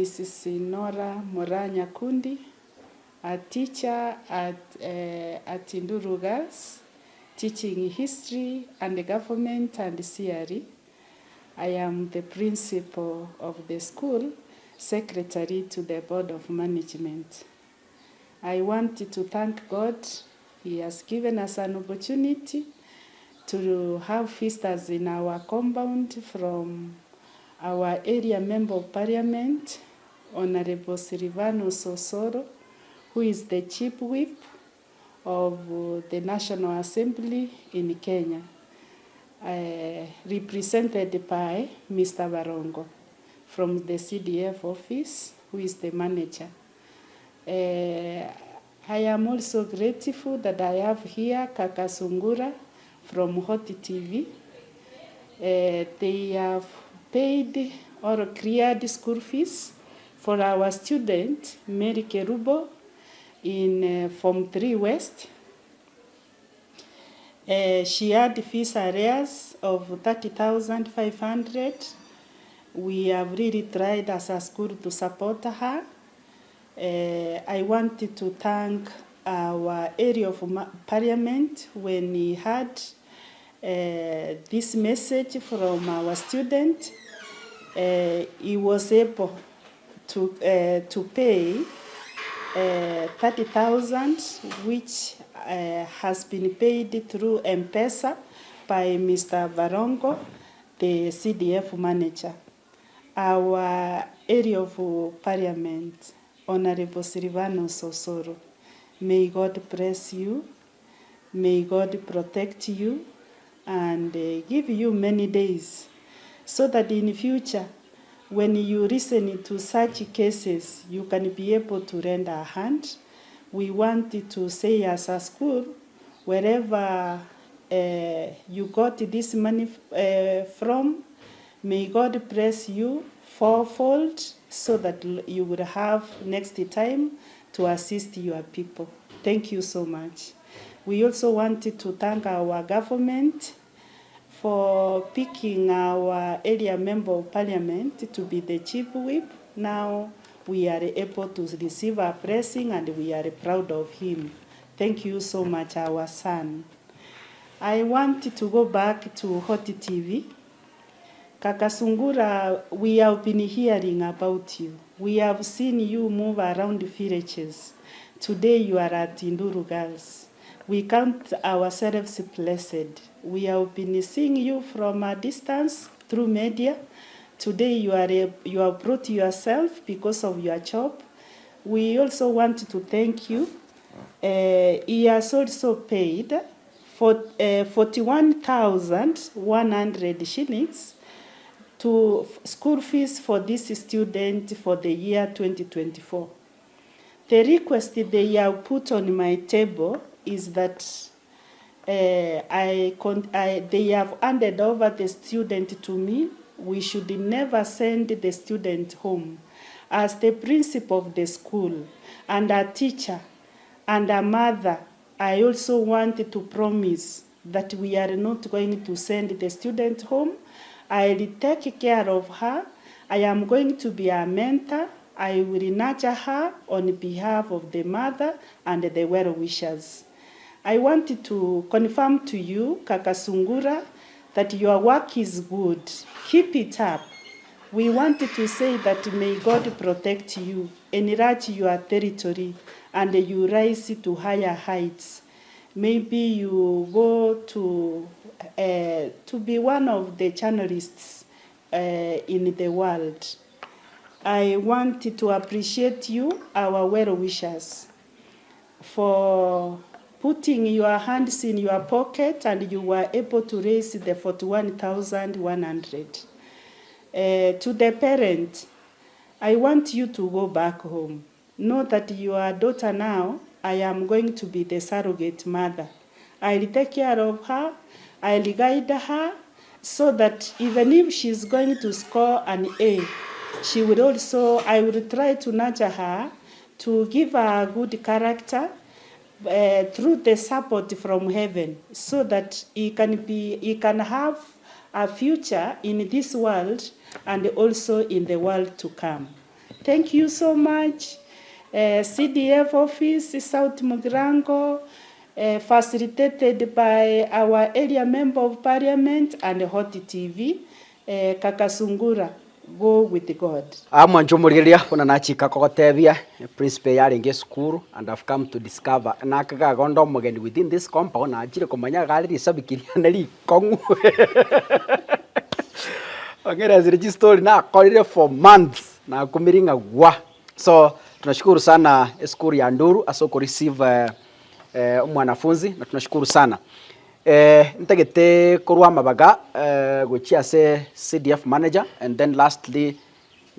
Mrs. Nora Moraa Nyakundi, a teacher at Nduru Girls, teaching history and government and CRE. I am the principal of the school, secretary to the board of management. I want to thank God. He has given us an opportunity to have visitors in our compound from our area member of parliament, Honorable Silvanus Osoro, who is the chief whip of the National Assembly in Kenya, represented by Mr. Barongo from the CDF office, who is the manager. I am also grateful that I have here Kaka Sungura from Hot TV. They have paid or cleared school fees for our student, Mary Kerubo, in Form 3 West. She had fees arrears of 30,500. We have really tried as a school to support her. I want to thank our area of parliament when he had this message from our student. He was able to pay 30,000, which has been paid through M-Pesa by Mr. Barongo, the CDF manager. Our area of parliament, Honorable Silvanus Osoro, may God bless you, may God protect you, and give you many days, so that in future, when you listen to such cases, you can be able to lend a hand. We want to say as a school, wherever you got this money from, may God bless you fourfold so that you will have next time to assist your people. Thank you so much. We also wanted to thank our government for picking our area member of parliament to be the chief whip. Now we are able to receive a blessing and we are proud of him. Thank you so much, our son. I want to go back to Hot TV. Kaka Sungura, we have been hearing about you. We have seen you move around villages. Today you are at Nduru Girls. We count ourselves blessed. We have been seeing you from a distance through media. Today you have brought yourself because of your job. We also want to thank you. He has also paid for 41,100 shillings to school fees for this student for the year 2024. The request they have put on my table is that they have handed over the student to me. We should never send the student home. As the principal of the school and a teacher and a mother, I also want to promise that we are not going to send the student home. I'll take care of her. I am going to be a mentor. I will nurture her on behalf of the mother and the well-wishers. I want to confirm to you, Kaka Sungura, that your work is good. Keep it up. We want to say that may God protect you, enlarge your territory, and you rise to higher heights. Maybe you go to be one of the journalists in the world. I want to appreciate you, our well-wishers, for putting your hands in your pocket and you were able to raise the 41,100. To the parent, I want you to go back home. Know that your daughter now, I am going to be the surrogate mother. I'll take care of her, I'll guide her, so that even if she's going to score an A, I will try to nurture her to give her a good character through the support from heaven, so that he can have a future in this world and also in the world to come. Thank you so much CDF office South Mugirango facilitated by our area member of parliament and Hot TV Kaka Sungura go with God. Aa mwanche omorigereria buna nachika kogotebia, principal yarenge esukuru and I've come to discover nakaga onde omogeni within this compound nachire komanya iga are risabiki riane rikong'u ong'eresire chistori nakorire for months nakumiri ng'a gwa. So tunashukuru sana esukuru ya Nduru ase oko receive omwanafunzi na tunashukuru sana. Ntagete korwa amabaga gochia ase CDF manager and then lastly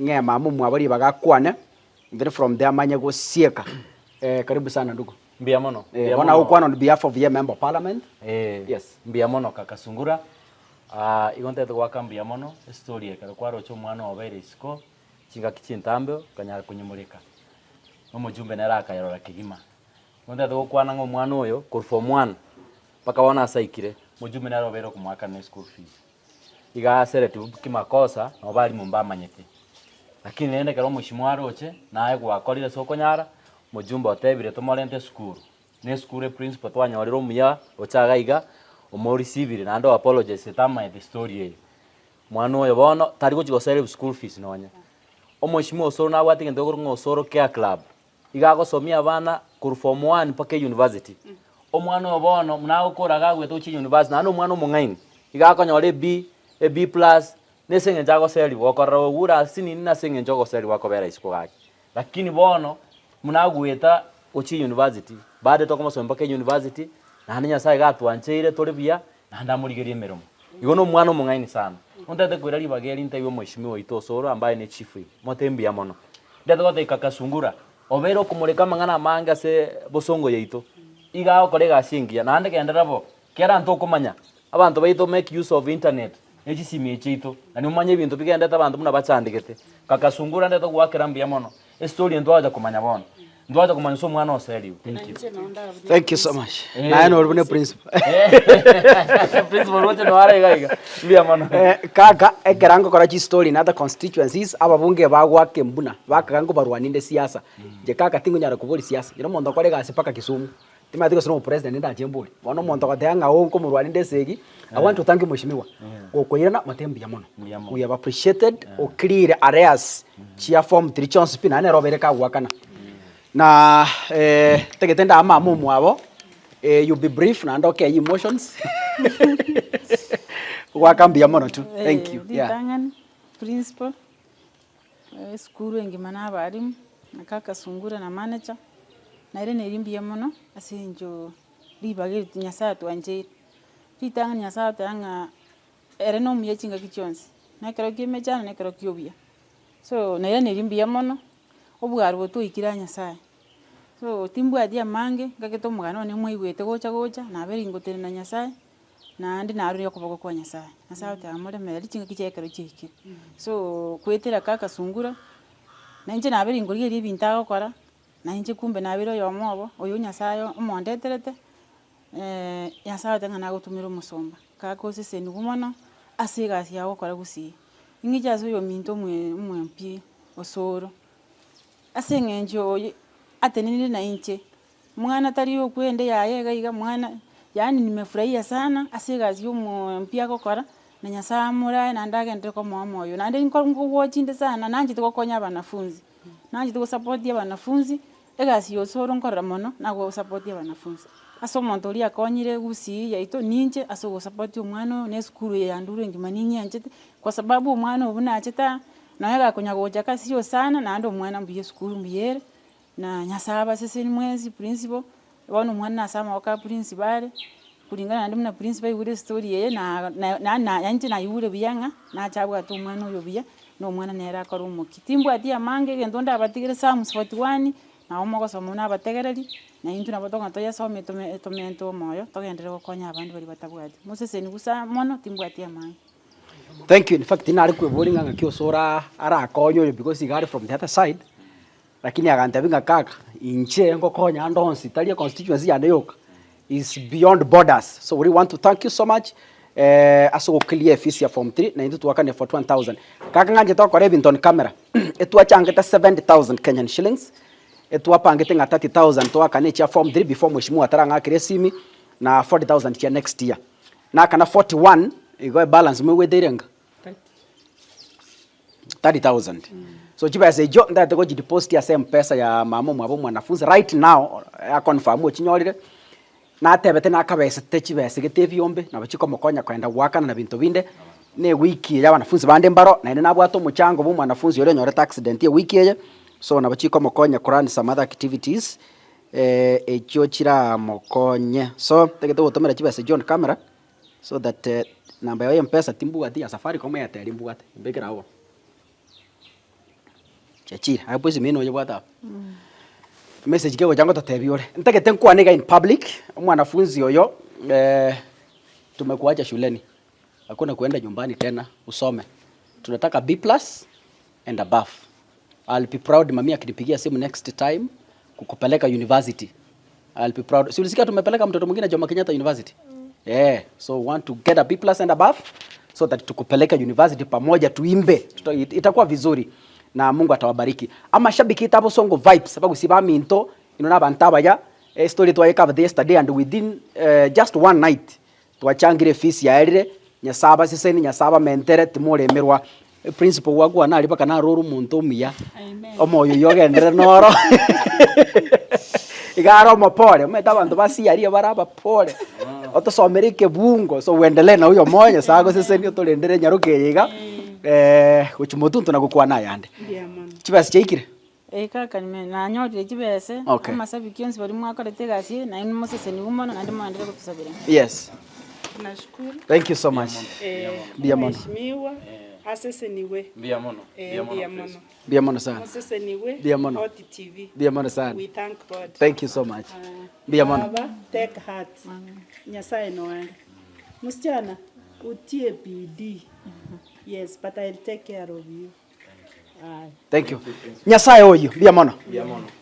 ng'e mama omwabo ribaga akwane and then from there manye gosieka. Karibu sana ndugu. Mbuya mono. Mbuya Bono mono. agokwana on behalf of ye member of parliament. Yes. Mbuya mono kaka Sungura. Igo ntagete goaka mbuya mono estory ekero kwaroche omwana obeire isiko chingaki chintambe okanyara konyomoreka. Na omojumbe nere akayerora kegima. Igo ntagete gokwana ng'a omwana oyo korwa form one mpaka bono ase aikire, mojumbe nere obeire okomoakanera eschool fees. Iga aseretigwe kimakosa nabo barimu mbamanyete. Lakini rende ekero omoshimo aroche, naye gwakorire ase okonyara, mojumbe otebire tomorente esukuru. Na esukuru eprinciple twanyorire omuya ocha iga iga, omorisivire naende o apologizete amaete story eye. Mwana oyo bono tari gochi goserve school fees nonye. Omoshimo osoro nabwate egento gekorokwa ng'a osoro care club. Iga agosomia abana korwa form one mpaka eyunivasiti. Omwana oyo bono buna agokora iga agoeta gochia eyunivasiti naende omwana omong'aini, iga akonyora eb, eb plus, na ase eng'encho agoseriwa okorora ogure ase nini ase eng'encho ogoseriwa akobera isiko gaki. Lakini bono, buna agoeta gochia eyunivasiti, bado tokomosomia mpaka eyunivasiti, naende Nyasaye iga atwancheire tore buya, naende amorigerie emeremo. Igo na omwana omong'aini sana. Ontagete koira ribaga eri ntebi omweshimiwa oito Osoro ambaye ne chief iga, mote mbuya mono. Ntagete gotebia kaka Sungura, obeire okomoreka amang'ana amange ase bosongo yaito, iga agokora egasi engiya, naende genderera bo, kera ntokomanya, abanto baito make use of internet, ne chisimi echi chiaito, nani omanye ebinto bigendete abanto buna bachandegete. Kaka Sungura ntagete gogoakera mbuya mono, estory eye ntwagocha komanya bono, ntwagocha komanya ase omwana oseriwe. Thank you. Thank you so much. Naye nori buna principal. Principal roche noare iga iga. Mbuya mono. Eh, kaka ekero ngokora chistory in other constituencies ababunge bagoaka embuna bakaga nkobarwania inde siasa inche kaka tingonyara koboria siasa inche nomonto okora egasi mpaka Kisumu timanyeti gose na omopresident ndache mbori bono omonto ogoteba ng'a oo nkomorwania inde esegi I want to thank you mheshimiwa gokoirana motebe mbuya mono Mbuya mono. we have appreciated oclear arrears chia form three chionsi pi naende nere obeire kagoakana Na ntagete ndae mama omwabo, you be brief naende okeye emotions goaka mbuya mono tu, thank you, yeah. Ritang'ani, principal, esukuru engima na abalimu, na kaka Sungura na manager, naende neri mbuya mono ase eng'encho ribaga eri Nyasaye atwancheire. Ritang'ani Nyasaye agoteba ng'a ere na omuya chingaki chionsi, na ekero kia emechando na ekero kia obuya. So nairaneria mbuya mono. Obwaro obo twaikire aa Nyasaye. So timbwati amange, ngagete omogano one mwaigwete gocha gocha, nabeire ingotenena Nyasaye, naende narure okoboko kwa Nyasaye. Nyasaye agoteba moremereri chingaki chiaye ekero chiaikire. So goetera kaka sungura, na inche nabeire nkorigereria ebinto agokora, na inche kumbe nabeire oyomo obo, oyo Nyasaye omondeterete, Nyasaye agoteba ng'a nagotumera omosomba, kaka osesenigwe mono, ase egasi yago ogokora gusii. Ing'iche ase oyominto omwe omwempi osoro, ase eng'encho oye atenenire nainche, mwana tari okwende yaye iga iga mwana yaani nimefurahia sana ase egasi ya omwempi agokora, na Nyasaye amorae naende agenderere komoa omoyo. Naende nko nkowochinde sana nanchete gokonya abanafunzi, nanchete gosapotia abanafunzi, egasi ya osoro nkorora mono nagosapotia abanafunzi. Ase omonto oria akonyire gusii yaito ninche ase ogosapotia omwana oyo na esukuru eye ya Nduru engima ning'ianchete, kwa sababu omwana oyo buna achete aa, nonya gakonya gocha kasio sana naende omwana mbuya esukuru mbuya ere, na Nyasaye abaseseni mwensi principal, bono omwana nase amagoko a principal are, kulingana naende buna principal aigure estory eye na na na inche naigure buya ng'a nache abwate omwana oyo buya, na omwana nere akore omokia. Timbwati amange egento ndabatigere Psalms 41, nabo mogosoma buna abategereri, na intwe nabo tokonyora toyesome tome tomente omoyo, togenderere gokonya abande baria batabwati. Moseseniwe sa mono, timbwati amange. Thank you, in fact nare kweboria ng'a ng'aki osoro arakonye oyo because iga are from the other side, lakini agantebia ng'a kaka inche ngokonya ande onsi tari econstituency yane yoka, is beyond borders, so we really want to thank you so much. Ase ogoclear efees ya form 3 na intwe twakane 41000. Kaka ng'anchete gokora ebinto on camera, etwachangete 70000 Kenyan shillings, etwapangete ng'a 30000 toakane chia form 3 before mweshimiwa atarang'akera esimi, na 40000 chia next year. Nakana 41, igo ebalance moigwete ere enga? 30000. So chibesa echio ntagete gochideposit ase mpesa ya mama omwabo omwanafunzi right now, aconfirm ochinyorire. Natebete nakabesete chibesa gete ebiombe, nabo chikomokonya kogenda goakana na binto binde, na ewiki eye abanafunzi bande mbaro, naende nabwate omochango bwa omwanafunzi oria onyorete accident ewiki eye, so nabo chikomokonya kurun some other activities echio chiramokonye. So, ntagete gotomera chibesa echio on camera, so that namba yao ya mpesa timbwati ya safaricom, airtel mbwate, mbekere abwo bono. Chiachire, aye bwesime ime noyebwate abwo. Message kegocha ngototebia ore, ntagete nkwane iga in public, omwanafunzi oyo tumekuacha shuleni, hakuna kuenda nyumbani tena, usome. Tunataka B plus and above. I'll be proud mami akinipigia simu next time kukupeleka university. I'll be proud. Si ulisikia tumepeleka mtoto mwingine Jomo Kenyatta University? Yeah, so we want to get a B plus and above so that tukupeleke university pamoja tuimbe. Itakuwa vizuri na Mungu atawabariki. Ama shabiki ita Bosongo vibes bagusi ba minto ino na abanto abaya eh, story twaye covered yesterday and within just one night twachangire fees yaerire Nyasaye abaseseni Nyasaye abamentere timoremerwa Principal gwakwana aria mpaka narore omonto omuya, omoyo oyio ogenderere noro iga are omopore, omanyete abanto ba CRE bare abapore, otosomere ekebungo so uendelee na huyo moyo Nyasaye agosesenie otorendere enyaroka eye iga gochia motunto na gokwana ayande. Chibesa chiaikire? Ee kaka nime nanyorire chibese, Okay. amasabiki onsi baria mwakorete egasi eye, nainwe mosesenigwe mono naende moenderere gotosabera. Yes. Nashukuru. Thank you so much. Mbuya mono. Mheshimiwa aseseniwe. Mbuya mono. Eh, Mbuya mono mbuya Chris. mono. Mbuya mono sana. Moseseniwe. Mbuya mono. Hot TV. Mbuya mono sana. We thank God. Thank you so much. Mbuya mono. Baba, take heart. Nyasaye noare. Msichana, utie bidii. Yes, but I'll take care of you. Thank you. Nyasaye oyio, mbuya mono.